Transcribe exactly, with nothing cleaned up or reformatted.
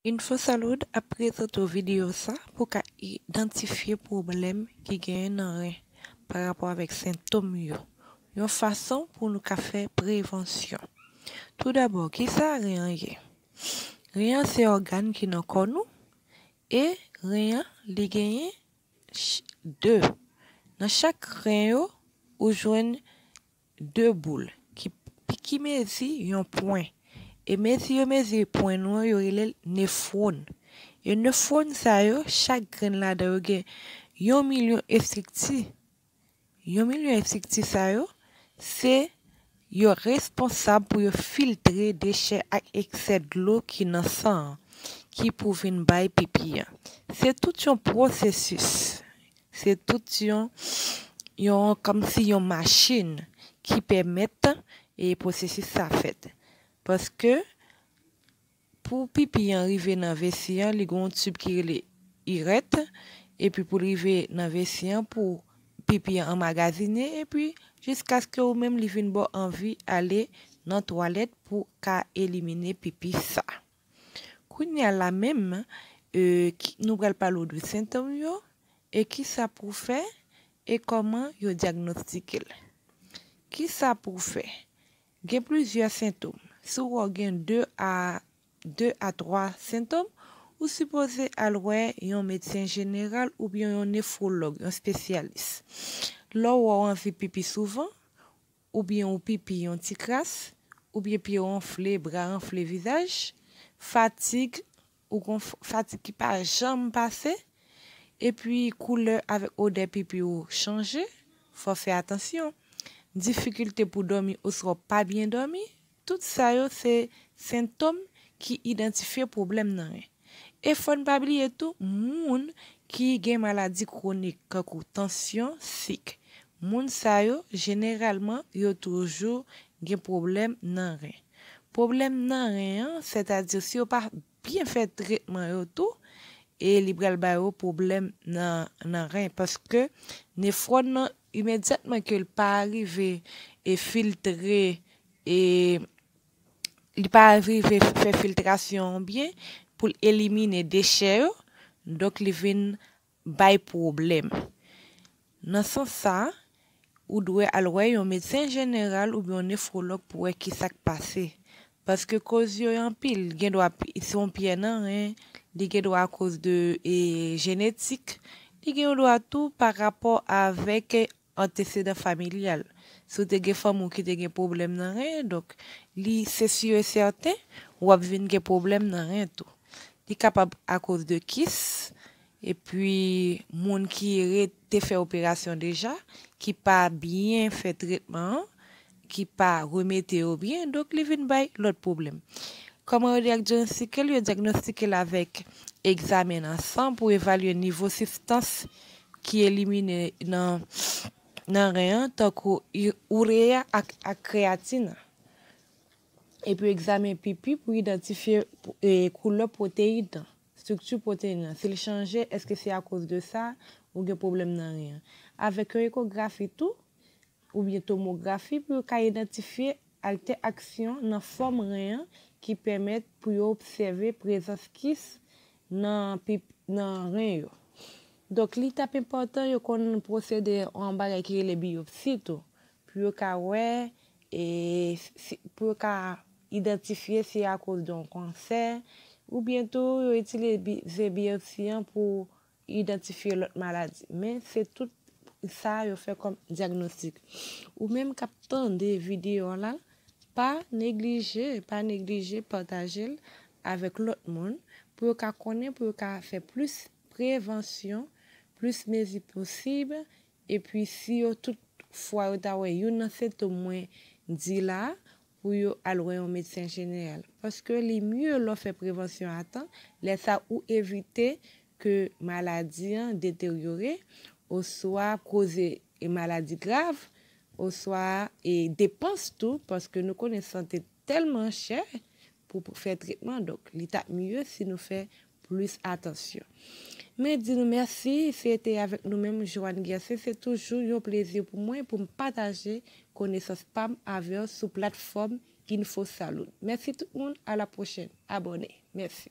Info Salud ap prezante w videyo sa pou w ka idantifye pwoblèm ki genyen nan ren pa rapò avèk sentòm yo, yon fason pou nou ka fè prevansyon. Toudabò, kisa ren an ye? Ren an se ògàn ki nan kò nou, e ren an, li genyen ch-, de. Nan chak ren yo, ou jwenn de boul ki, ki mezi yon pwen. E mezi yo mezi pwen nou an, yo rele l nefwòn. E nefwòn sa yo, chak grenn ladan yo gen yon milyon estrikti. Yon milyon estrikti sa yo, se yo responsab pou yo filtre dechè ak eksè dlo ki nan san an, ki pou vin bay pipi an. Se tout yon pwosesis. Se tout yon, yon, kòmsi yon machin ki pèmèt, e, pwosesis sa fèt. Paske pou pipi an rive nan vesi an, li gen yon tib ki rele irèt, epi pou l rive nan vesi an, pou pipi an anmagazinen, epi jiskaske ou menm li vin ba w anvi ale nan twalèt pou ka elimine pipi sa. Kounye a la menm, e, ki, nou pral pale w de sentòm yo, e kisa pou w fè, e kòman yo dyagnostike l. Kisa pou w fè? Gen plizyè sentòm. Si w wè w gen de a, de a twa sentòm, ou sipoze al wè yon medsen jeneral oubyen yon nefwològ, yon espesyalis. Lè w wè w anvi pipi souvan, oubyen ou pipi yon ti kras, oubyen pye w anfle, bra anfle, vizaj, fatig, ou gon f-, fatig ki pa janm pase, epi koulè avèk odè pipi w chanje, fò w fè atansyon. Difikilte pou dòmi oswa w pa byen dòmi, tout sa yo se sentòm ki idantifye pwoblèm nan ren. E fò n pa bliye tou, moun ki gen maladi kwonik, kankou tansyon, sik. Moun sa yo, jeneralman, yo toujou gen pwoblèm nan ren. Pwoblèm nan ren an, sètadi si yo pa byen fè tretman yo tou, e li pral ba yo pwoblèm nan, nan ren, paske nefwòn nan, imedyatman ke l pa rive e filtre, e li pa rive fè filtrasyon an byen pou l elimine dechè yo, donk li vin bay pwoblèm. Nan sans sa, ou dwe al wè yon medsen jeneral oubyen yon nefwològ pou wè kisa k pase. Paske koz yo anpil, gen dwa pi-, se yon pyè nan ren, li gen dwa akoz de, e, jenetik, li gen dwa tou pa rapò avèk antesedan familyal. Si w te gen fanmi w ki te gen pwoblèm nan ren, donk, li, se si e sèten, w ap vin gen pwoblèm nan ren tou. Li kapab akoz de kis, epi moun ki re-, te fè operasyon deja, ki pa byen fè tretman an, ki pa remete yo byen, donk li vin bay lòt pwoblèm. Kòman yo dyagnostike l? Yo dyagnostike l avèk egzamen nan san pou evalye nivo sibstans ki elimine nan, nan ren an, tankou i-, urea ak, ak kreyatin. Epi egzamen pipi pou idantifye, e, koulè pwoteyin nan, estrikti pwoteyin nan. Si l chanje, èske se akoz de sa ou gen pwoblèm nan ren an? Avèk yon ekografi tou, oubyen tomografi pou yo ka idantifye entèraksyon nan fòm ren an ki pèmèt pou yo obsève prezans kis nan pip-, nan ren yo. Donk, li t ap enpòtan yo konn pwosede yon bagay ki rele biyopsi tou, pou yo ka wè, e, si, pou yo ka idantifye si akoz de yon kansè, oubyen tou yo itilize biyopsi an pou idantifye lòt maladi. Men se tout sa yo fè kòm dyagnostik. Ou menm k ap tande videyo a la, pa neglije, pa neglije pataje l avèk lòt moun pou yo ka konnen, pou yo ka fè plis prevansyon, plis mezi posib, epi si yo tout fwa yo ta wè youn nan sentòm mwen di la, pou yo al wè yon medsen jeneral. Paske li mye lè w fè prevansyon a tan, lè sa ou evite ke maladi an deteryore, oswa koze e maladi grav, oswa e depans tou, paske nou konnen sante tèlman chè pou, pou fè tretman, donk li t ap mye si nou fè plis atansyon. Men di nou mèsi, se te avèk nou menm, Joanne Guercin. Se toujou yon plezi pou mwen pou m pataje konesans pa m avè w sou platfòm Info Salud. Mèsi tout moun, a la pwochèn. Abòne. Mèsi.